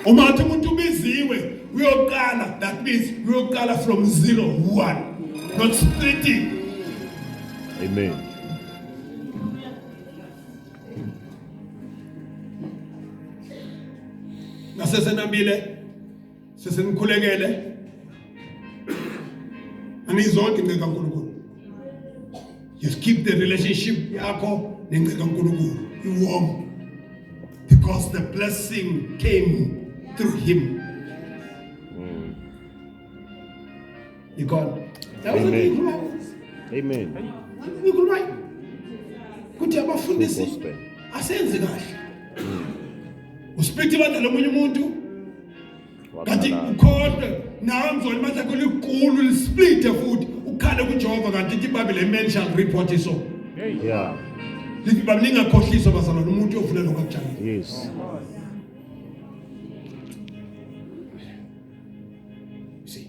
Uma athi umuntu ubiziwe uyoqala, that means uyoqala from 0 1, not splitting. Amen. Nasesenambile sesenikhulekele anizonke inceka kaNkulunkulu. Just keep the relationship yakho nenceka kaNkulunkulu iwarm, because the blessing came through him. Ikhona. Amen. Amen. Ngikhuluma kuthi abafundisi Gospel. asenzi kahle. Usplit ibandla lomunye umuntu kanti Wakhala. ukhohlwe nawe mzwani ibandla lakho likhulu lisplite futhi ukhale kuJehova, kanti ithi iBhayibheli, a man shall reap what he sow. Lithi iBhayibheli, ningakhohliswa bazalwane, umuntu uyovuna lokho akutshalile. See,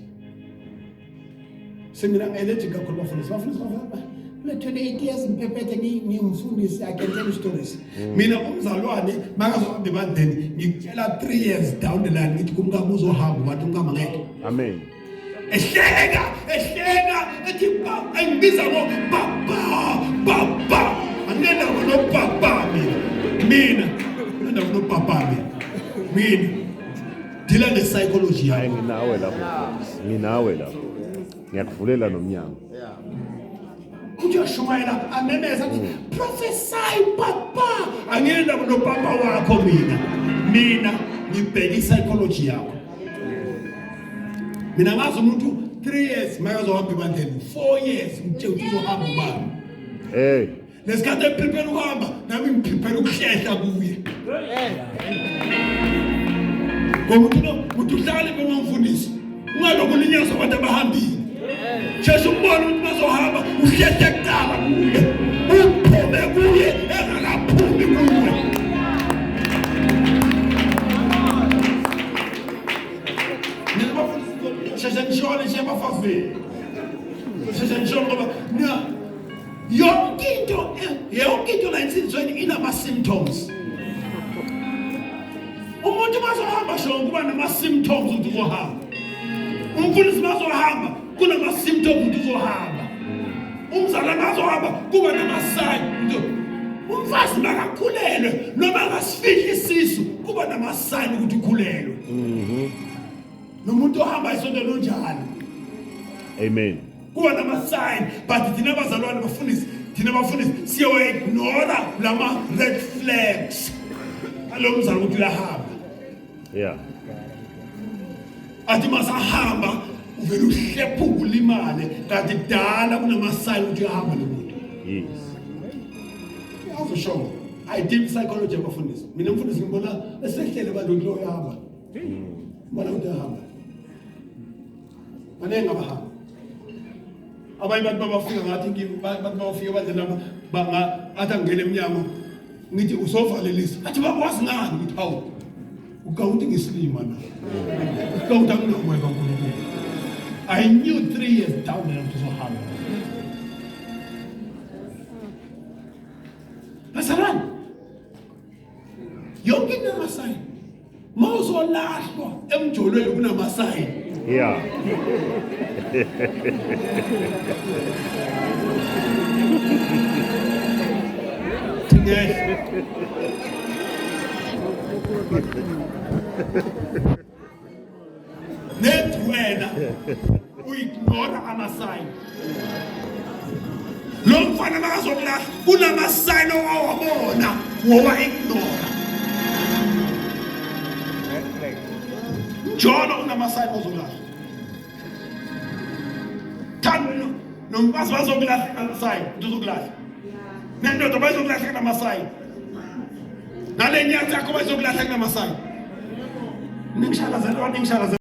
semina ngi-allergic kakhulu bafundisi, bafundisi, bafundisi. Kule 28 years ngiphephethe ngingumfundisi, I can tell you stories. Mina umzalwane makazohamba ebandleni, ngikutshela 3 years down the line, ngithi kumkami uzohamba, wathi umkami angeke. Amen. Ehleka, ehleka, ethi ba, engibiza ngo baba, baba. Anginendaba nobaba mina. Mina anginendaba nobaba mina. Mina deala ne-psychology Hayi, yakho. nginawe lapho mfundisi. Nginawe lapho. Ngiyakuvulela nomnyango. Uthi uyashumayela, amemeza athi, "Prophesy, papa." Anginendaba nopapa wakho mina. Mina ngibheka i-psychology yakho. Mina ngazi umuntu 3 years makazohamba ebandleni, 4 years ngitshela ukuthi uzohamba ubani. Hey. Lesikhathi eprepare ukuhamba, nami ngiprepare ukuhlehla kuye. Ngoba uthi no, uthi uhlale ngomfundisi. Ungalokhu ulinyazwa abantu abahambile. Sheshe umbone ukuthi bazohamba, uhlehle kuqala kuye. Uphume kuye engakaphumi kuwe. Nina bafundisi sheshe nishone nje abafazi benu. Sheshe nishone ngoba niya yonke into, yonke into la insizweni inama symptoms. Umuntu bazohamba sho kuba nama symptoms ukuthi uzohamba. Umfundisi bazohamba kunama symptoms ukuthi uzohamba. Umzalwane bazohamba kuba nama sign. Umfazi makakhulelwe noma angasifihli isisu kuba nama sign ukuthi ukhulelwe. Nomuntu ohamba esontweni unjalo. Amen. Kuba nama-sign, but thina bazalwane bafundisi, thina bafundisi siyawa-ignora lama red flags alo mzali ukuthi uyahamba. Athi masahamba uvele uhlephuke ulimale, kanti kudala kunama-sign ukuthi uyahamba lo muntu. Yazi usho, I deep psychology yabafundisi. Mina mfundisi ngibona esehlele abantu ukuthi uyahamba. Ngibona ukuthi uyahamba. Baningi abahamba. Abanye abantu babafika ngathi kimi, bathi bawufika ebandleni lami, banga athi angene emnyango, ngithi usovalelisa. Athi baba wazi ngani? Ngithi hawu, ucabanga ukuthi ngisilima na? Ucabanga ukuthi anginamoya kaNkulunkulu? I knew 3 years down the line ukuthi uzohamba. Bazalwane, yonke into inamasayini. Uma uzolahlwa emjolweni kunamasayini. Thingehla. Net wena uignora amasayini. Lo mfana makazokulahla kunamasayini owawabona wowa ignora. Njalo unamasayini ozolahla. Thando nomfazi bazokulahla amasayini, uzokulahla. Nendoda bazokulahla namasayini. Nale nyathi yakho bazokulahla kunamasayini. Ningishalazela, ningishalazela.